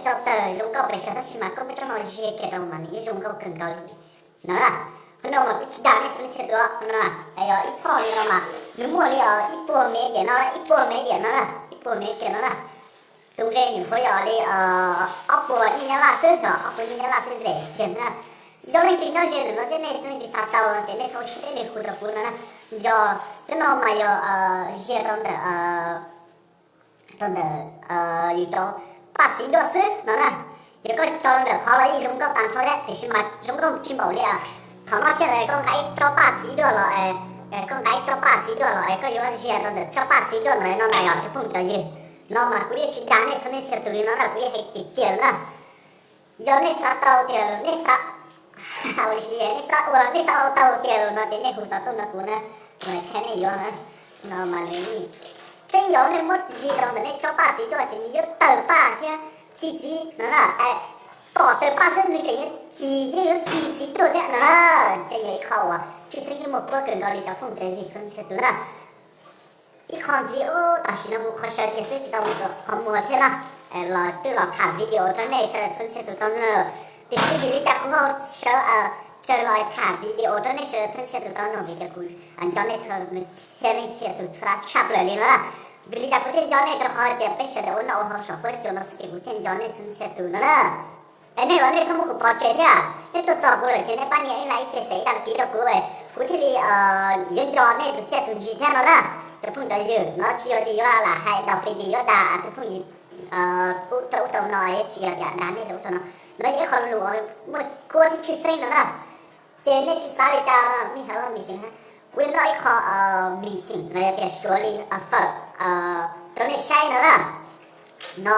tau tawg zoo nkauj pes tsawg tab sis mas koj muab tsob no ziag kiag rau mas nws yeej zoo nkauj kawg nkaus li no na. Qhov no mas kuv tsis dag nej txhua leej txhia tus, qhov no yog ib thooj li no mas nws muaj li ib puas mev diam no, ib puas mev diam no na, ib puas mev diam no na. Tus nqe nws kuj yog li ob puas nyiaj Nyab Laj xwb, ob puas nyiaj Nyab Laj xwb, rẻ thiag na. Yog leej twg nyob ze ntawm no thiab nej leej twg xav tau no ces nej txhob siab deb li hu rau kuv no na. Yog cov no mas yog ziag rau ntawm, rau ntawm yus cov paj txiv duaj xwb no na. Ces koj tso rau ntawm qhov los yeej zoo nkauj tag nrho thiab tiam sis mas zoo nkauj tsis npaum li thaum no thiab. Koj nqa ib tsob paj txiv duaj los, koj nqa ib tsob paj txiv duaj los es koj yuav ziag rau ntawm tsob paj txiv duaj ntawd no na yog cov phooj cov ywg. No mas kuv yeej tsis dag nej txhua leej txhia tus li no na, kuv yeej hais tiag tiag lawm na. Yog nej xav tau tiag, nej xav, nej xav ua, nej xav ua tau tiag no ces nej hu xov tooj rau kuv na, kuv mam qhia nej yuav na. No mas nws tseeb yog nej muab ziag rau ntawm nej tsob paj txiv duaj ces nws yuav tawg paj thiab txi txiv no na. Pom tawg paj xwb nws tseem yuav ci thiab yuav ci txiv duaj thiab no na. Tseeb yog ib qho uas tshwj xeeb thiab muaj kuab kawg nkaus li cov phooj cov ywg txhua leej txhia tus na. Ib qho ntxiv, tam sim no kuv qhov sawv kiag xwb tsis tau mus rau qhov muag thiab na, los twb los tham video rau nej sawv daws txhua txhia tus tau na. Tiam sis vim li cas kuv ho sawv, sawv los tham video rau nej sawv daws txhua txhia tus tau no vim tias kuv nco nej txhua leej txhia tus txhua tshaj plaws li no na. Vim li cas kuv thiaj nco nej? Rau qhov tias peb sawv daws ua noj ua haus saum huab cua no xwb ces kuv thiaj nco nej txhua txhia tus no na. Es nej los nej txhob muab kuv pov tseg thiab, nej tuaj txog kuv lawm ces nej pab nias ib like, ib share, ib dag kiv rau kuv, kuv thiaj li yuav nco nej tus txiaj tus ntsig thiab no na. Cov phooj cov ywg, no tsis yog tias yuav lam hais daus fes tis yuav dag tus phooj ywg rau ub rau no, tsis yog tias dag nej rau ub rau no. No yog ib qho lus muaj kuab thiab tshwj xeeb no na. Ces nej tsis xav li cas no, mi hawm mis xeem, kuv yuav noj ib qho mis xeem los yog tias suav li fawm rau nej saib no na. No,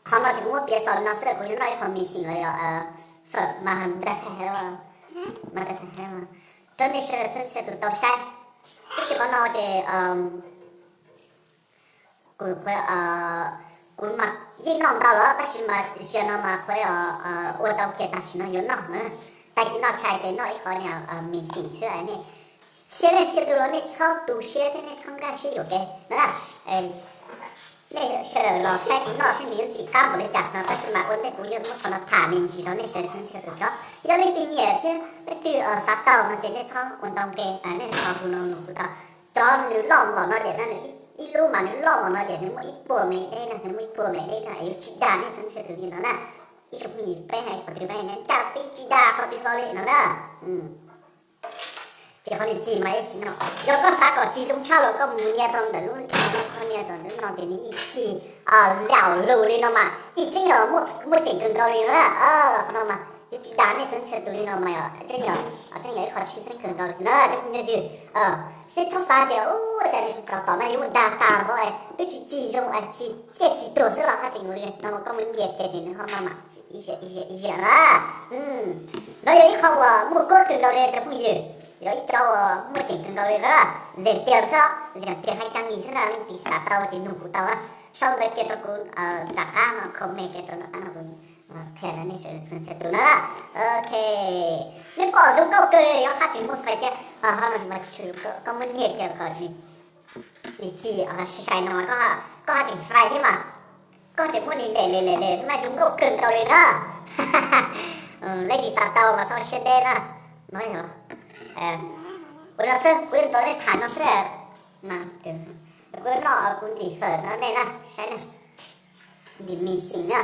qhov no ces kuv muab piav xaus li no xwb, kuv yuav noj ib qho mis xeem los yog fawm mas ntag, mas rau nej sawv daws txhua txhia tus tau saib. Tab sis qhov no ces kuv, kuv mas yeej noj ntau lawm tab sis mas zaum no mas qhuav ua tau kiag tam sim no yuav noj na. Tag kis noj tshais ces noj ib qho niag mis xeem xwb. Nej txhia leej txhia tus los nej txhob tu siab thiab nej txhob nkag siab yuam kev na. Nej sawv daws los saib kuv noj saib nws yuav ntxim qab npaum li cas no, tab sis mas ua ntej kuv yuav muab qhov no tham me ntsis rau nej sawv daws txhua txhia tus. Yog leej twg nyiam thiab leej twg xav tau no ces nej txhob ua ntau nqe, nej ho hu no nug kuv tau. Cov nws loj npaum no diam na, nws ib lub mas nws loj npaum no diam, nws muaj ib puas mev deb na, nws muaj ib puas mev deb na, yuav tsis dag nej txhua txhia tus li no na. Ib tsoom phooj ywg, peb hais qhov twg peb hais ncaj tib tsis dag qhov twg hlo li no na. Ces qhov nws ci mas yeej tsis no. Yog koj xav kom ci zoo tshaj los koj mus nias rau ntawm lub, nias rau ntawm lub no ces nws yeej ci laum lug li no mas yeej tseeb yog muaj tseem kawg nkaus li no na. Qhov no mas yuav tsis dag nej txhua txhia tus li no mas yog tseeb, tseeb yog ib qho tshwj xeeb kawg nkaus li na cov phooj ywg. Nej txhob xav tias ua cas nws tom tom no yuav mus dag tas npaum twb tsis ci zoo, ci ciaj ci tuag xwb los haj tseem ua li no, koj mus nias kiag ces nws ho maj mam ib ziam na. No yog ib qho uas muaj kuab kawg nkaus li cov phooj ywg, yog ib co uas muaj tseem kawg nkaus li na. Zeem tiag xwb, zeem tiag hais caj nqis xwb na, leej twg xav tau ces nug kuv tau. Sau ntawv kiag rau kuv nram qab no, comment kiag rau nram qab no, kuv qhia rau nej sawv daws txhua txhia tus na. Ok, nej pom zoo nkauj kawg li, yog haj tseem muaj fais thiab, ho no mas tsis, koj muab nias kiag kom nws ci sai sai no mas koj haj tseem fais thiab mas. Koj tseem muab nws lem lem lem lem mas zoo nkauj kawg nkaus li na. Leej twg xav tau mas txhob siab deb na. No yog, ua no xwb, kuv yeej tau nej tham no xwb. Kuv noj kuv ntim fawm no nej na, saib na, ntim mis xeem na.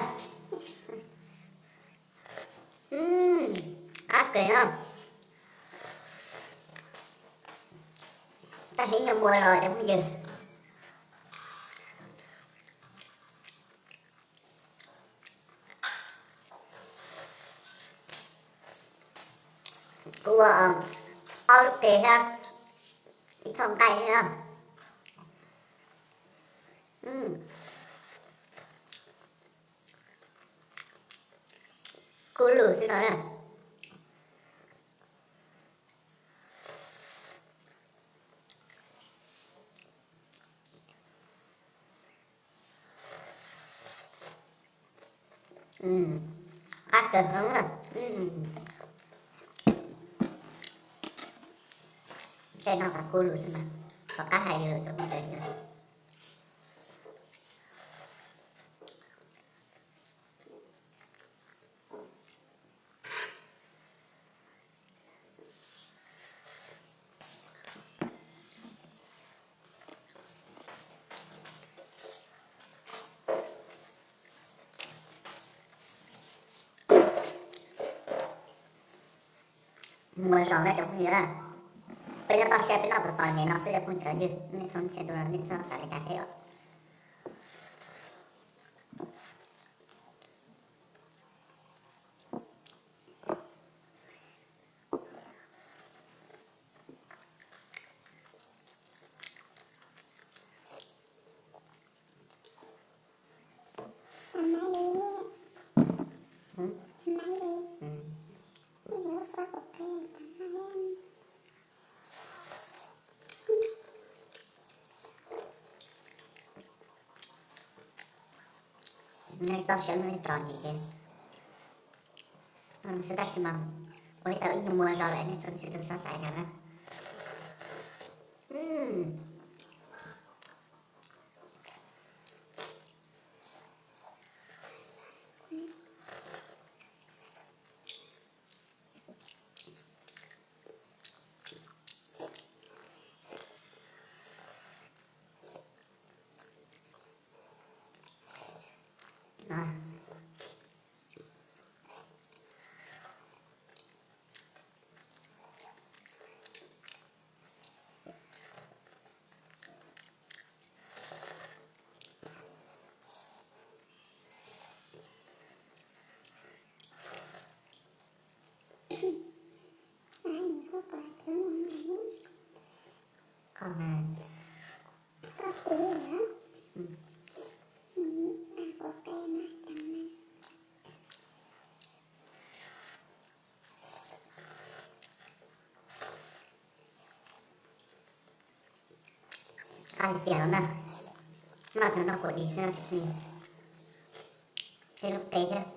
Qab kawg no. Tag hib nyuag muag los cov phooj ywg. Kuv ua ob lub qe thiab ib thooj nqaij thiab. Kub lug xwb no na. Qab kawg heev na. Tej no qab kub lug xwb mas, tom qab hais li lawm rau peb ntawd. Muag zog na cov phooj ywg. Peb nyob toj siab peb noj txom txom nyem no xwb cov phooj ywg, nej txhob ntxhias tus no nej txhob xav li cas thiab os. Nej toj siab nej txom nyem ces xwb tab sis mas ua ib tau ib nyuag muag zog lawm nej txhob ntxhias tus txhob xav li cas na. Qab tiag los na, noj cov no kuam dis xwb, tej lub qe thiab.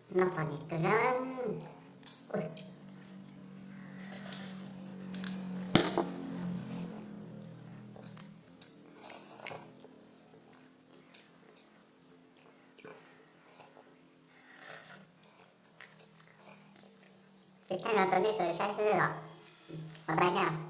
Noj txom nyem kawg na. Ces thaij no rau nej sawv daws saib xwb os. Bye bye na.